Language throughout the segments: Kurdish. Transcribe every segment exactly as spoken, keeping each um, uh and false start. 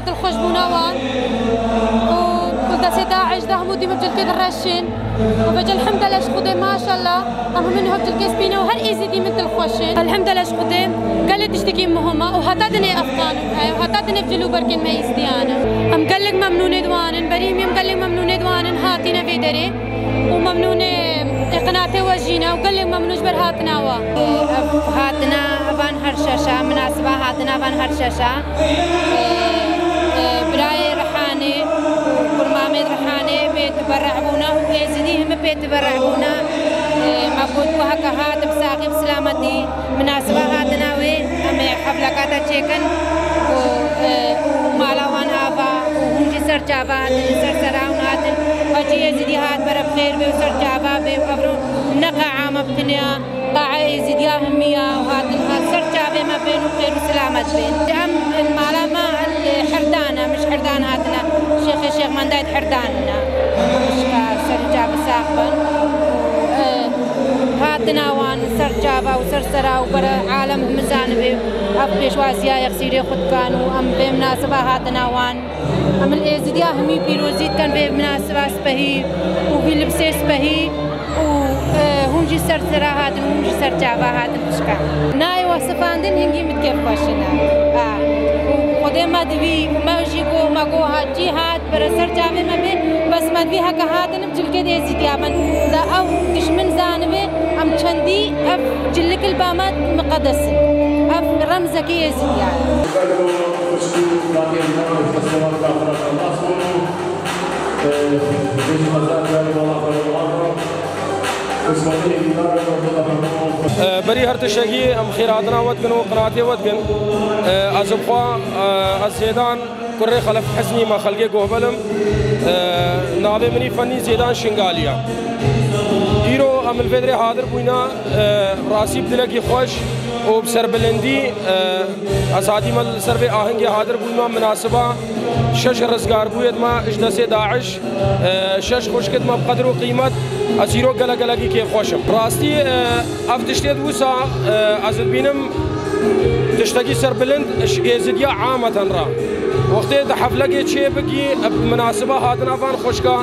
Dilxweşbûna wan û li destê DAIŞ de hemû dî min cilkê direşin û vêca elhemdulillah ji Xwedê maşallah em hemî niha cilkê spî ne û her êzidî min dilxweş in. Elhemdulillah ji Xwedê gelê tiştekî muhim e û heta dinê ev qanûn heye û heta dinê cil û berkên me êzidiyan e. Em gelek memnûnê di wan in, berî hemî em gelek memnûnê di wan in hatîne vê derê. û memnûnê qinatê we jî ne û gelek memnûn ji ber hatina we. Ev hatina van her şeşa, minasiba hatina van her şeşa. Birayê Rihanê û kurmamê Rihanê pê tibere'bûne û êzidî himi pê tibere'bûne. Me got ku heke hat bi saxî bi silametî. Minasiba hatina wê em ê hefleka te çêkin û, e, û mala wan ava û hûn jî ser çava hatin, li ser sera hûn hatin. Xwecî Êzidî hat bere bi xêr bê û ser çava bê û evro ne qe'a me bi tiniya, qe'a Êzidiya hemiya û hatin hat ser çavê me bên û xêr û silamet bên. Em li mala me li Hirdan e, min ji Hirdan hatine. Şêxê Şêx Mendayê di Hirdan ne. Pişka ser çavê sax bin. E, Hatina wan ser çava û ser sera û bere alem himi zanibe ev pêşwaziya yexsîrê xwe dikan û em vê minasiba hatina wan. Em li Êzidiya hemî pîrozî dikin vê minasiba spehî û vî libsê spehî û, e, hûn jî ser sera hatin, hûn jî ser çava hatin pişka. Nayê we sifandin hingî min kêfxweş in. Ha. Û Xwedê me divî û me jî got, me got ha cî hat bere ser çavê me bê, bes me divî heke hatin Cilkê dê zîdiya bin. Da ew dişmin zanibe em çendî ev cilik li ba me miqedes in. Ev remzekê yê zîdiya ye. Berî her tiştekî em xêrhatina we dikin û qinatê we dikin. Ez bi xwe, ez Zêdan. Kurê Xelef Hesnî me xelkê guhbel im. E, navê min î Fenî Zêdan Şingalî ye. Îro em li vê derê hadir bûyne, e, rastî bi dilekî xweş û bi serbilindî, e, ez hatîme li ser vê ahengê hadir bûyme minasiba şeş rizgarbûyê me ji destê DAIŞ, e, şeş xwişkê me bi qedir û qîmet, ez îro gelek gelekî kêfxweş im. Rastî, e, Ev tiştê di wisa, e, ez dibînim tiştekî serbilind ji Êzidiya ameten re. Wextê di heflekê çê bikî, bi minasiba hatina van xwişka,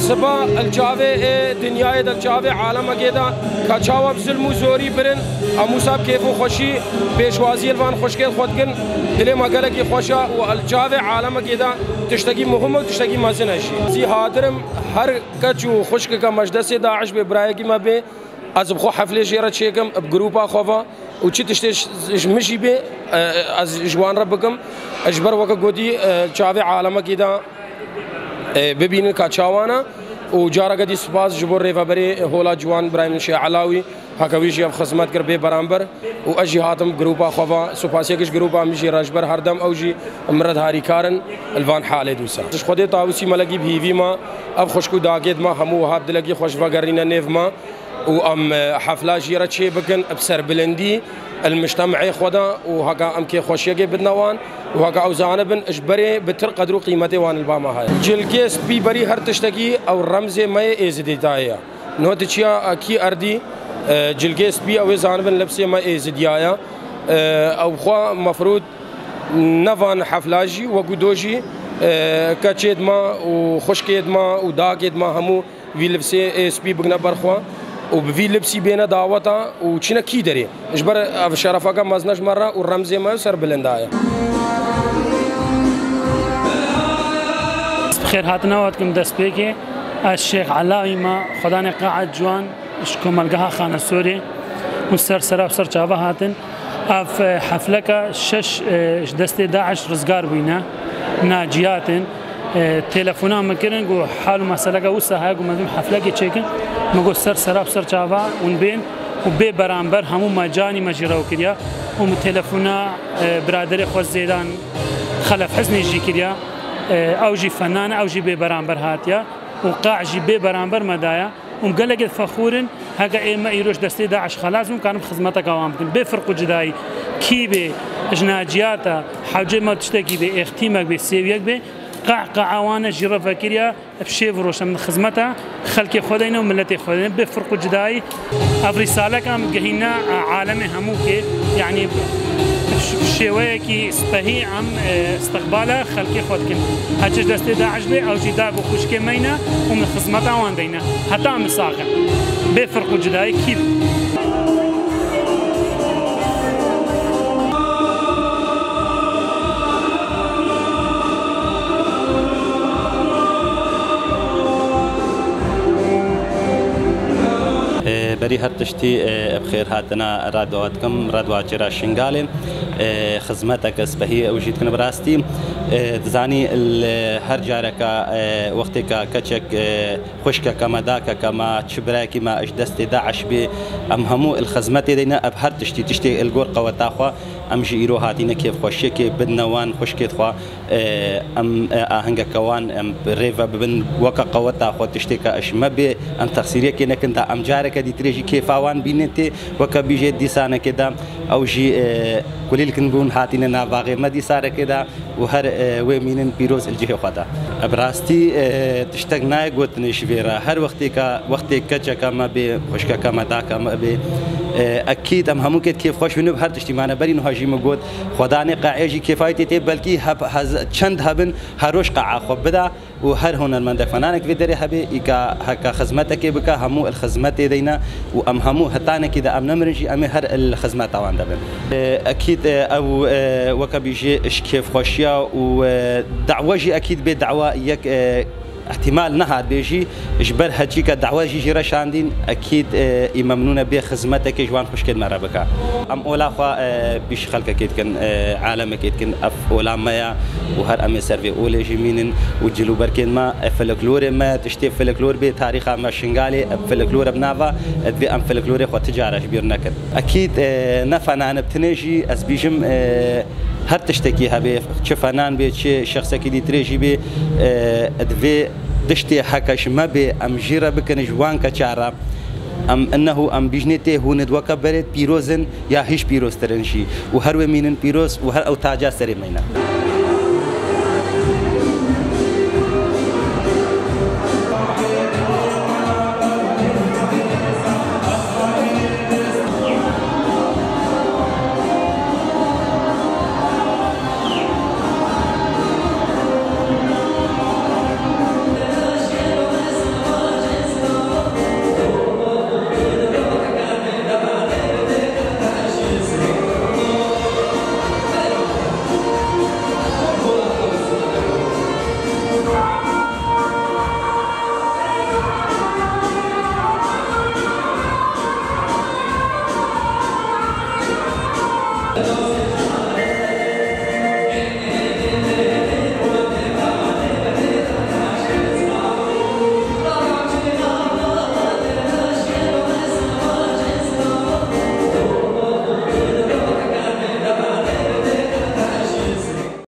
siba li çavê ê dinyayê de, li çavê alemekê de, ka çawa bi zilm û zorî birin, em wisa bi kêf û xweşî pêşwaziyê li van xwişkên xwe dikin, dilê me gelekî xweş e û li çavê alemekê de tiştekî muhim û tiştekî mezin e jî. Ez ê hadirim her keç û xwişkeke me ji destê DAIŞ bê, birayekî me bê, Ez bi xwe heflê jê re çêkim, bi grûpa xwe ve û çi tiştê ji, ji min jî bê, e, ez ji wan re bikim. Ji ber weke gotî, e, çavê alemekî de, e, bibînin ka çawa ne û careke dî spas ji bo rêveberê Hola Ciwan Birayê min Şêx Elawî, heke wî jî ev xizmet kir bê beramber û ez jî hatim grûpa xwe ve. Supasiyek ji grûpa min jî re ji ber her dem ew jî min re diharîkarin li van halê dûsa. Ji Xwedê Tawusî Melekî bi hîvî me, ev xwişk û dakêt me hemû wiha bi dilekî xweş vegerîne nêv me. û em, e, hefla jî re çê bikin bi serbilindî li mictemehê xwe de û heka em kêxweşiyekê bidine wan û heka ew zanibin ji berê bitir qedr û qîmetê wan li ba me heye. Cilkê spî berî her tiştekî ew remzê me yê Êzidîtayê ye. Niho tu çiya, e, kî erdî, e, cilkê spî ew ê zanibin lebsê me Êzidiya ye. E, ew xwe mefrûd ne van hefla jî wekû do jî, e, keçêt me û xwişkêt me û dakêt me hemû vî libsê ê spî bigine ber xwe û bi vî libsî bêne daweta û çine kî derê. Ji ber ev şerefeke mezin e ji me re û remzê me serbilind e. Ez bi xêrhatina we dikim destpêkê. Ez Şêx Elawî me, xwedanê qe'et ciwan ji komelgeha Xanesorê û ser sera û ser çava hatin. Ev, e, hefleka şeş, e, ji destê DAIŞ rizgar bûyne, naciyatin. E, telefona min kirin, got, hal û meseleke wisa heye, got, me divê heflekê çêkin. Min got, ser sera û ser çava hûn bên û bê beramber hemû me canî me jî rew kiriya û min telefona, e, biraderê xwe Zêdan Xelef Hesnî jî kiriya. E, ew jî fenan e, ew jî bê beramber hatiya û qe'a jî bê beramber me daya. Hûn gelekê fexûr in, heke ê me îro ji destê DAIŞ xelas bûn, karin xizmeteka wan bikin. Bê firq û cidayî, kî bê, ji naciyata, hewcê me tiştekî bê, êxtîmek bê, sêwiyek bê, qeh qe'a wan e, jî re vekiriya, bi şêv û roşan xizmeta xelkê xwe de ne û miletê xwe de ne. Bê firq û cidayî, ev rîsalek em gehîne alemê hemû kê, yanî bi Şêweyekî spehî em, e, istiqbala xelkê xwe dikin. Her çi ji destê DAIŞ bê, ew jî dar bi xwişkê me yîne û min xizmeta wan deyne. Heta em sax in. Bê firq û cudayî kî bin. E, berî her tiştî, e, bi xêr hatina radyoya dikim, radyoya çêra Şingalê. E, xizmeteke spehî ew jî dikin bi rastî. E, dizanî li her careke, e, wextêka keçek, e, xwişkeke me, dakeke me, çi birayekî me ji destê DAIŞ bê, em hemû li xizmetê de ne, ev her tiştî, tiştê li gor qeweta xwe, em jî îro hatîne kêfxweşiyekê bidine wan xwişkê xwe. E, em, e, ahengeke wan, em rê ve bibin, weke qeweta xwe tiştêka ji me bê, em texsîriyekê nekin, da em careke dîtirê jî kêfa wan bînin tê, weke bîjê dîsanekê de ew jî, e, kulîlkin bûn, hatîne nav baxê me dîsanekê de û her, e, wê mînin pîroz li cihê xwe de. Bi rastî, e, tiştek nayê gotinê ji vê re. Her wextêka, wextê keçeka me bê, xwişkeka me, daka me bê, e, ekîd em hemû kêt kêfxweş bin û bi her tiştî mane. Berî niha jî min got, Xwedanê qe'ê jî kêfayî tê tê, belkî heb-, hez-, çend hebin her roj qe'a xwe bida û her hunermendek fenanek vê derê hebe, îka heka xizmetekê bike, hemû li xizmetê de yîne û em hemû hetanekî de em nemirin jî, em ê her li xizmeta wan de bin. E, ekîd, e, ew, e, weke bîjê ji kêfxweşiya û, e, dawa jî ekîd bê dawa yek, e, ihtimal nehat bê jî, ji ber heçîka dawa jî jê re şandîn, ekîd, e, î memnûn e bê xizmetekê ji wan xwişkên me re bike. Em ola xwe, e, pîş xelkekê dikin, e, alemekê dikin, ev ola me ye û her em ê ser vê olê jî mînin û cilûbergên me, e, folklorê me, tiştê folklor bê, tarîxa me Şingalê, ev folklor e bi nava, e, divê em folklorê xwe ti cara ji bîr nekin. Ekîd, e, ne fenan e bi tinê jî, ez bîjim, e, her tiştekî hebe, çi fenan bê, çi şexsekî dîtirê jî bê, e, divê tiştê heke ji me bê, em jê re bikin, ji wan keça re. Em innehu em bîjnê tê hûn id weke berê pîroz in ya hîş pîroztir in jî. Û her wê mînin pîroz û her ew taca serê me ne.